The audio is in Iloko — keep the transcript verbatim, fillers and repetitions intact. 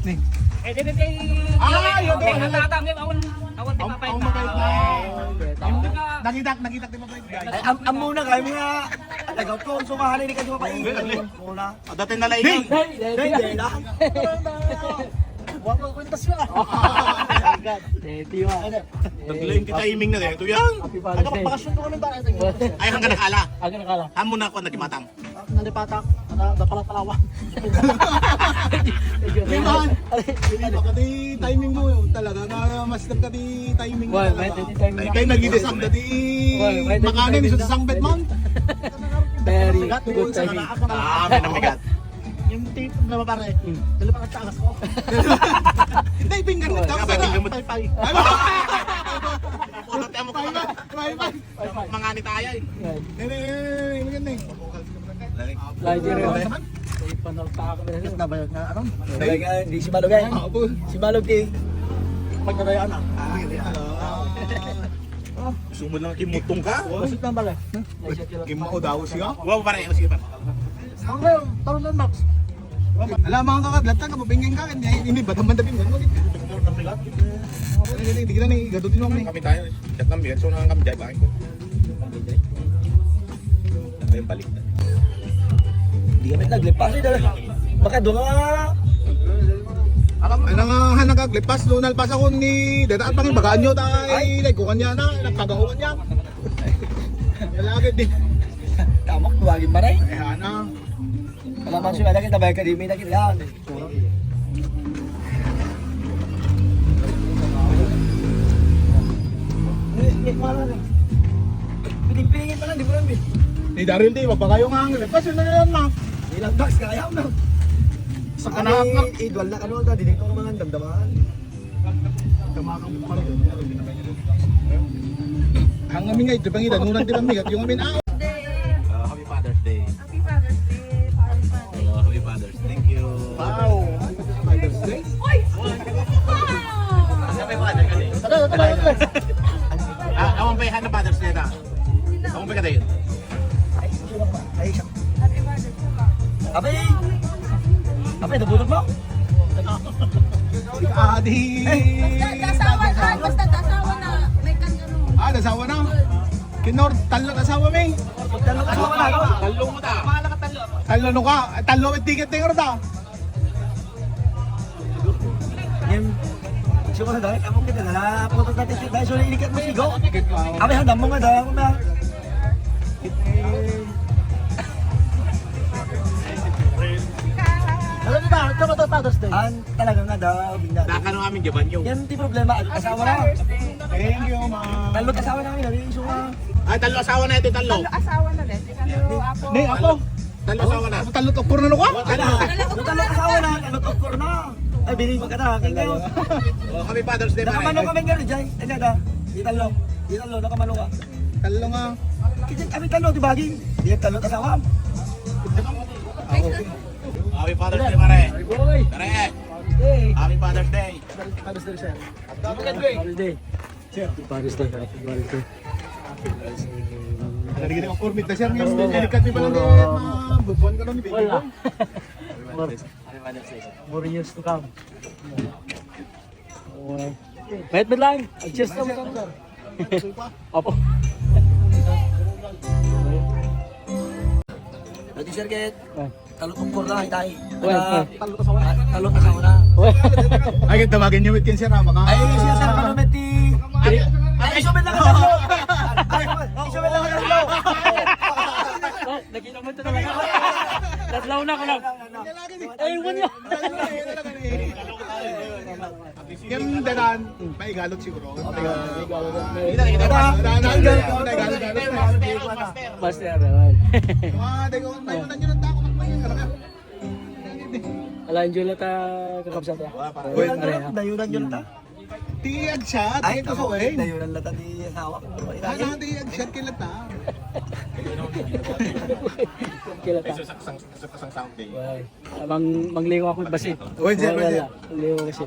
Ni. Eh, di, di, di. Ah, yun, yun. Ang tata, may awan, awan, di Ang, pa pa ang ito. Mabait na. Ang Nagitak, nagitak, di mabait, guys. Ay, am-, amo na, kaya mo nga. Nagawto, so, kahalin ka, di mabait. Muna. Adatin na lang Hey! Hey! Hey! Hey! Hey! Wa ko kwenta siya. Thank you, ah. Naglain ti timing na dito yan. Happy Father's Day. Nagpakasyon ko ng barang. Ay, hanggang nakala. Hanggang nakala. Amo na ako nagmatang. Nalipatak. Ano, napalapalawan. Di man. Hindi pa kati timing mo yun talaga. Na master kati timing mo Well, talaga. May timing Ay, na. Kayo nagdidesang dati. Well, may timing Makanan na. Sa sangbet man. Very good timing. Ah, may namigat. Yung tape na mapare. Hmm. Dali pa ka sa angas ko. Hindi, pinggan mo. Wala. Dapat pinggan mo. Paypay. Ano? Paypay. Paypay. Mangani tayo eh. Yan. Hindi, hindi, hindi, hindi, maganda eh. Lagi rin. Ano naman? Ipanalta ako na yun. Nabayad na, ano? Talaga, hindi si Malog eh. Ah, opo. Si Malog eh. Pagkatayaan ah. Ah, hindi. Ah. Gusto mo lang kimutong ka? Gusto lang pala. Kim-, o daw siya? Wow, pare, sige pa. Ang real, taro na, Max. Ala, mga kakadlat, ka, mabinggan ka, hindi, hindi, ba't naman dating ganun? Ano yun, hindi ka na, eh, gadot yun, eh. Kami tayo, chat lang yan, so, nakakami dyan, bakit ko? Ano yung balik na? Hindi kami naglipas, eh, dala. Baka doon nga. Ano nga, ha, nakaglipas, doon nalpas ako ni, dada, at pangin, bagaan nyo, tayo, Ay. Nagkukan niya na, nagpagawan niya. Wala agad, eh. Tamak, tuwagin pa, eh. Ay, ano? Wala man siya, lagi tabay ka, di may nakita yan. Piling-piling pa lang, di mo lang, eh. Ni Daryl, di, mapakayo nga ang lipas, yun na yan, ma. Ilang bags, kaya mo. Sa Ay, kanahap na. Idol na, ano, ta, di ko naman ang damdaman. Ang amin nga, ito pang idanunan, di ba, migat? Yung amin, ah. Ah, happy Father's Day. Happy Father's Day. Happy Father's Day. Hello, Father's Day. Thank you. Uy! Asa may father ka din? Tara, tara, tara. Ah, awan pa yung Father's Day na. Awan pa ka din. Ay, siya. Happy Father's Day. Abay! Abay, nabutot mo? Adi! Basta asawa na, basta asawa na. May kanya nung Ah, nasawa na? Kinor, talo na asawa, may. Talo na asawa na, no? Talo mo ta. Talo no ka? Talo may ticket, tingor ta. Yan. Siguro dahil amo kita na, puto natin si Dai, so inikat mo sigo. Abi, handa mo nga daw, na. Alam mo ba, ito ba ito, Father's Day? An, talaga nga daw, bigla. Nakano amin, Japan yun. Yan, di problema, asawa na. Thank you, ma'am. Talo asawa na, yun, yung sunga. Ay, talo asawa na ito, talo. Talo asawa na, dahil talo apo. Ni, apo. Talo asawa na. Talo to, puro na luka? Ano? Talo asawa na, talo to, puro na. Ay, biling mo ka na, kaya Oh, happy Father's Day, pare. Nakamano kami nga rin, Jai. Ano na? Di talo. Di talo, nakamano ka. Talo nga. Kasi kami talo, di ba, Ging? Di talo, kasawam. Happy Father's Day, pare. Boy. Pare. Hey. Happy Father's Day. Father's Day, sir. Father's Day. Sir. Father's Day, Father's Day. Lagi na ang permit na, sir. Yung delikado pa lang din, mabubuan ka lang ni Baby Wala. Boy. More, more years to come. Wait, wait lang. Cheers to. Opo. Pwede, sir, Kit. Ay. Talot of course na, itay. Uy, uy. Talot asawa na. Talot asawa na. Uy. Ay, kaya tawagan niyo, Mitkin, sir, ha? Baka Ay, sir, sir, ano, Meti? Ay, ay, iso man lang ang tatlo. Ay, iso man lang ang tatlo. Oh, nakita mo ito talaga. Tatlo na ko lang. Ay, iwan niya. Yung dadan, maigalot siguro. Kita, kita, kita. Master, naman. Mga dayo, may unang yun ang tako, magmayan ka na. Ala, enjoy na ta, kakabsat, ya. Uy, dayunan yun ta. Ti agsyat, Ay, ito sa ako, way. Dayunan na ta ti asawa ko. Ano, ti agsyat kila ta? Kila ta. Isa sa, sa, sa, sa sound day. Uy. Mang, manglingaw ako basi. Uy, sir, Wala, sir. Wala. Manglingaw kasi.